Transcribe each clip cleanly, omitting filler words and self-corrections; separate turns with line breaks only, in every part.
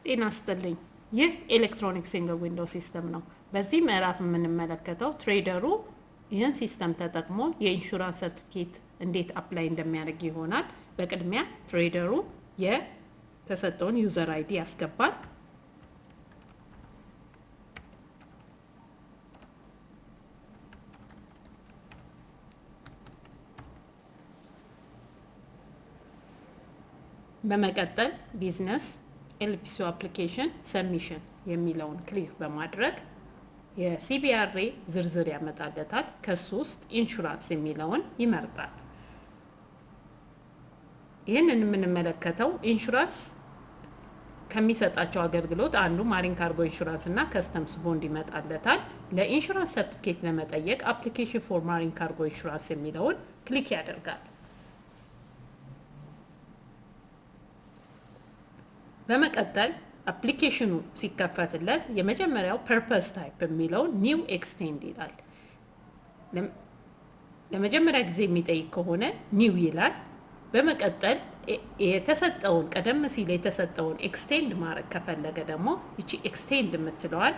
ጤና ይስጥልኝ። ይህ electronic single window system ነው። በዚህ ምዕራፍ የምንመለከተው trader ኡ ይህን system ተጠቅሞ የኢንሹራንስ ሰርቲፊኬት እንዴት apply እንደሚያደርግ ይሆናል። በቅድሚያ trader ኡ የተሰጠውን user ID ያስገባል። በመቀጠል business LPCO application submission የሚለውን click በማድረግ የ CBRA ዝርዝር ያመጣለታል። ከሱ ውስጥ ኢንሹራንስ የሚለውን ይመርጣል። ይህንን የምንመለከተው ኢንሹራንስ ከሚሰጣቸው አገልግሎት አንዱ marine cargo insurance እና customs bond ይመጣለታል። ለኢንሹራንስ ሰርቲፊኬት ለመጠየቅ application for marine cargo insurance የሚለውን click ያደርጋል። በመቀጠል application ኑ ሲከፈትለት የመጀመሪያው purpose type የሚለው new extend ይላል። ለመጀመሪያ ጊዜ የሚጠይቅ ከሆነ new ይላል። በመቀጠል የተሰጠውን ቀደም ሲል የተሰጠውን extend ማድረግ ከፈለገ ደግሞ ይቺ extend የምትለዋል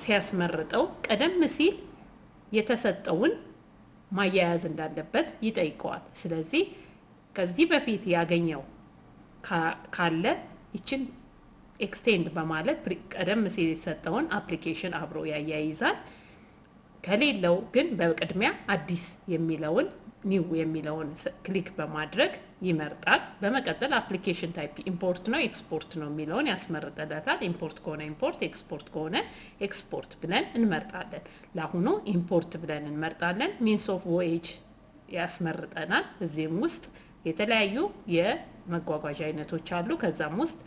ሲያስመርጠው ቀደም ሲል የተሰጠውን ማያያዝ እንዳለበት ይጠይቀዋል። ስለዚህ ከዚህ በፊት ያገኘው ካለ ይችን extend በማለት ቀደም ሲል የተሰጠውን application አብሮ ያያይዛል። ከሌለው ግን በቅድሚያ አዲስ የሚለውን new የሚለውን click በማድረግ ይመርጣል። በመቀጠል application type import ነው ኤክስፖርት ነው የሚለውን ያስመርጥለታል። import ከሆነ import፣ export ከሆነ ኤክስፖርት ብለን እንመርጣለን። ለአሁኑ import ብለን እንመርጣለን። means of voyage ያስመርጠናል። እዚህም ውስጥ የተለያዩ የመጓጓዣ አይነቶች አሉ። ከዛም ውስጥ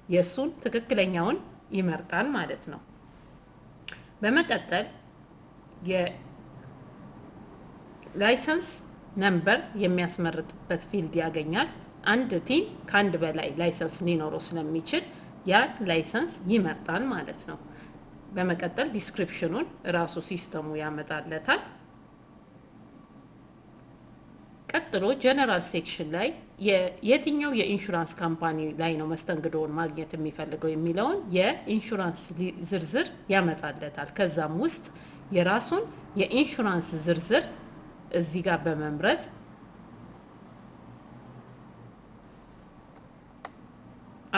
የሱን ትክክለኛውን ይመርጣል ማለት ነው። በመቀጠል የ license number የሚያስመርጥበት field ያገኛል። አንድ TIN ከአንድ በላይ license ሊኖረው ስለሚችል ያን license ይመርጣል ማለት ነው። በመቀጠል description ኑን ራሱ system ኡ ያመጣለታል። ቀጥሎ general section ላይ የትኛው የኢንሹራንስ company ላይ ነው መስተንግዶውን ማግኘት የሚፈልገው የሚለውን የኢንሹራንስ ዝርዝር ያመጣለታል። ከዛም ውስጥ የራሱን የኢንሹራንስ ዝርዝር እዚህ ጋር በመምረጥ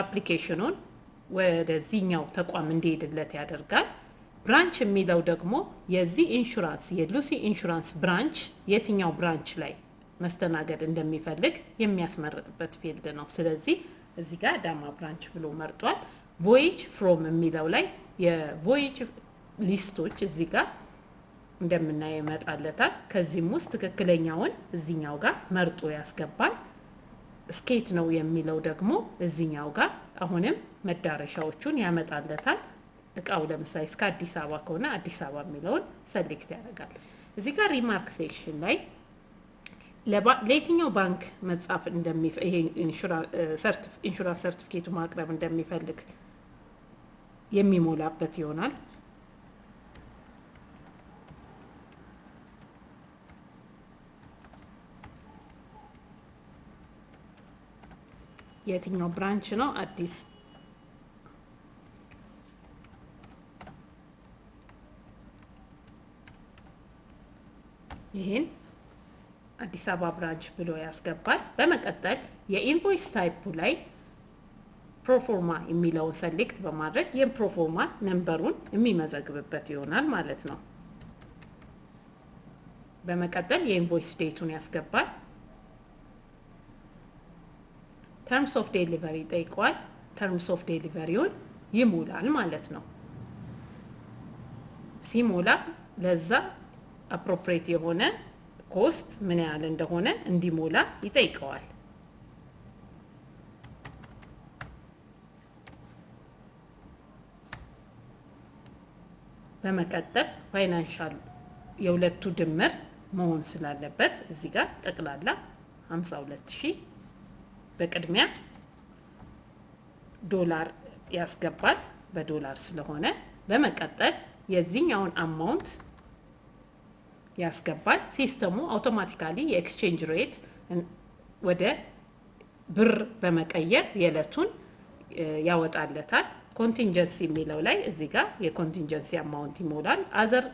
application ኑን ወደዚህኛው ተቋም እንዲሄድለት ያደርጋል። branch የሚለው ደግሞ የዚህ ኢንሹራንስ የሉሲ ኢንሹራንስ branch የትኛው branch ላይ መስተናገድ እንደሚፈልግ የሚያስመርጥበት field ነው። ስለዚህ እዚህ ጋር አዳማ branch ብሎ መርጧል። voyage from የሚለው ላይ የ voyage list ኦች እዚህ ጋር እንደምናየው ይመጣለታል። ከዚህም ውስጥ ትክክለኛውን እዚህኛው ጋር መርጦ ያስገባል። እስከየት ነው የሚለው ደግሞ እዚህኛው ጋር አሁንም መዳረሻዎቹን ያመጣለታል። እቃው ለምሳሌ እስከ አዲስ አበባ ከሆነ አዲስ አበባ የሚለውን select ያደርጋል። እዚህ ጋር remark section ላይ ለየትኛው ባንክ መጻፍ ይሄ ኢንሹራንስ ሰርቲፊኬቱ ማቅረብ እንደሚፈልግ የሚሞላበት ይሆናል። የትኛው branch ነው? አዲስ ይሄን አዲስ አበባ branch ብሎ ያስገባል። በመቀጠል የ invoice type ኡ ላይ ፕሮፎርማ የሚለውን select በማድረግ የ proforma number ኡን የሚመዘግብበት ይሆናል ማለት ነው። በመቀጠል የ invoice date ኡን ያስገባል። terms of delivery ይጠይቀዋል። terms of delivery ውን ይሞላል ማለት ነው። ሲሞላ ለዛ appropriate የሆነ cost ምን ያህል እንደሆነ እንዲሞላ ይጠይቀዋል። በመቀጠል financial የሁለቱ ድምር መሆን ስላለበት እዚህ ጋር ጠቅላላ 52,000 በቅድሚያ ዶላር ያስገባል፣ በዶላር ስለሆነ። በመቀጠል የዚህኛውን amount ያስገባል። system ኡ automatically የ exchange rate ወደ ብር በመቀየር የዕለቱን ያወጣለታል። Contingency የሚለው ላይ እዚህ ጋር የ contingency amount ይሞላል። Other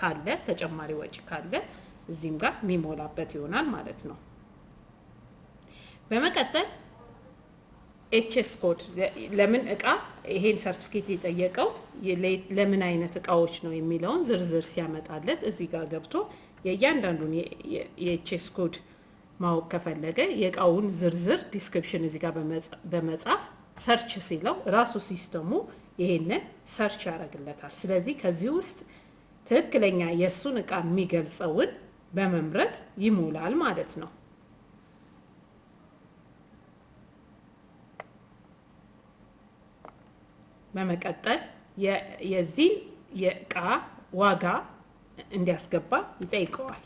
ካለ፣ ተጨማሪ ወጪ ካለ እዚህም ጋር የሚሞላበት ይሆናል ማለት ነው። በመቀጠል HS code፣ ለምን እቃ ይሄን ሰርቲፊኬት የጠየቀው ለምን አይነት እቃዎች ነው የሚለውን ዝርዝር ሲያመጣለት እዚህ ጋር ገብቶ የእያንዳንዱን የ HS code ማወቅ ከፈለገ የእቃውን ዝርዝር description እዚህ ጋር በመጻፍ search ሲለው ራሱ system ኡ ይሄንን search ያደርግለታል። ስለዚህ ከዚህ ውስጥ ትክክለኛ የእሱን እቃ የሚገልጸውን በመምረጥ ይሞላል ማለት ነው። በመቀጠል የዚህን የእቃ ዋጋ እንዲያስገባ ይጠይቀዋል።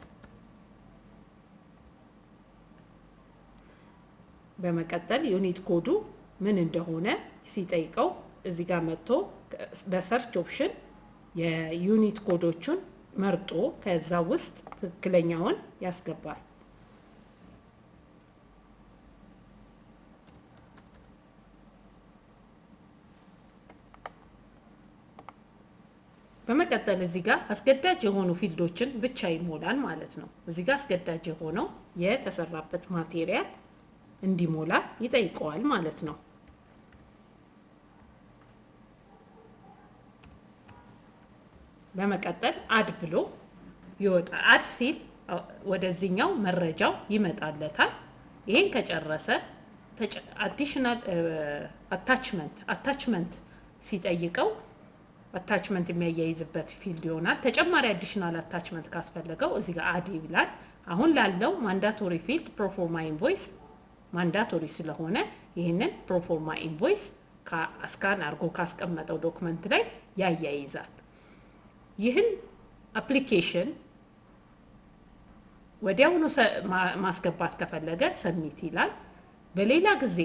በመቀጠል unit code ኡ ምን እንደሆነ ሲጠይቀው እዚህ ጋር መጥቶ በ search option የ unit code ኦቹን መርጦ ከዛ ውስጥ ትክክለኛውን ያስገባል። በመቀጠል እዚህ ጋር አስገዳጅ የሆኑ field ኦችን ብቻ ይሞላል ማለት ነው። እዚህ ጋር አስገዳጅ የሆነው የተሰራበት material እንዲሞላ ይጠይቀዋል ማለት ነው። በመቀጠል add ብሎ ይወጣል። Add ሲል ወደዚህኛው መረጃው ይመጣለታል። ይሄን ከጨረሰ additional attachment ሲጠይቀው attachment የሚያያይዝበት field ይሆናል። ተጨማሪ additional attachment ካስፈለገው እዚህ ጋር add ይላል። አሁን ላለው mandatory field proforma invoice mandatory ስለሆነ ይህንን proforma invoice scan አድርጎ ካስቀመጠው document ላይ ያያይዛል። ይህን application ወዲያውኑ ማስገባት ከፈለገ submit ይላል። በሌላ ጊዜ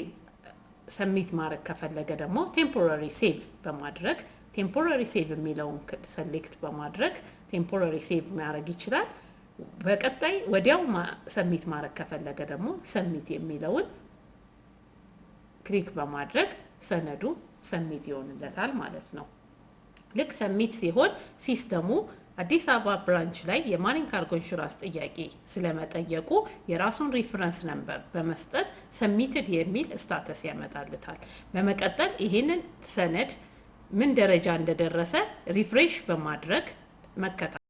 submit ማድረግ ከፈለገ ደግሞ temporary save በማድረግ፣ temporary save የሚለውን select በማድረግ temporary save ማድረግ ይችላል። በቀጣይ ወዲያው submit ማድረግ ከፈለገ ደግሞ submit የሚለውን click በማድረግ ሰነዱ submit ይሆንለታል ማለት ነው። ልክ submit ሲሆን system ኡ አዲስ አበባ branch ላይ የ marine cargo insurance ጥያቄ ስለመጠየቁ የራሱን reference number በመስጠት submitted የሚል status ያመጣልታል። በመቀጠል ይህንን ሰነድ ምን ደረጃ እንደደረሰ refresh በማድረግ መከታተል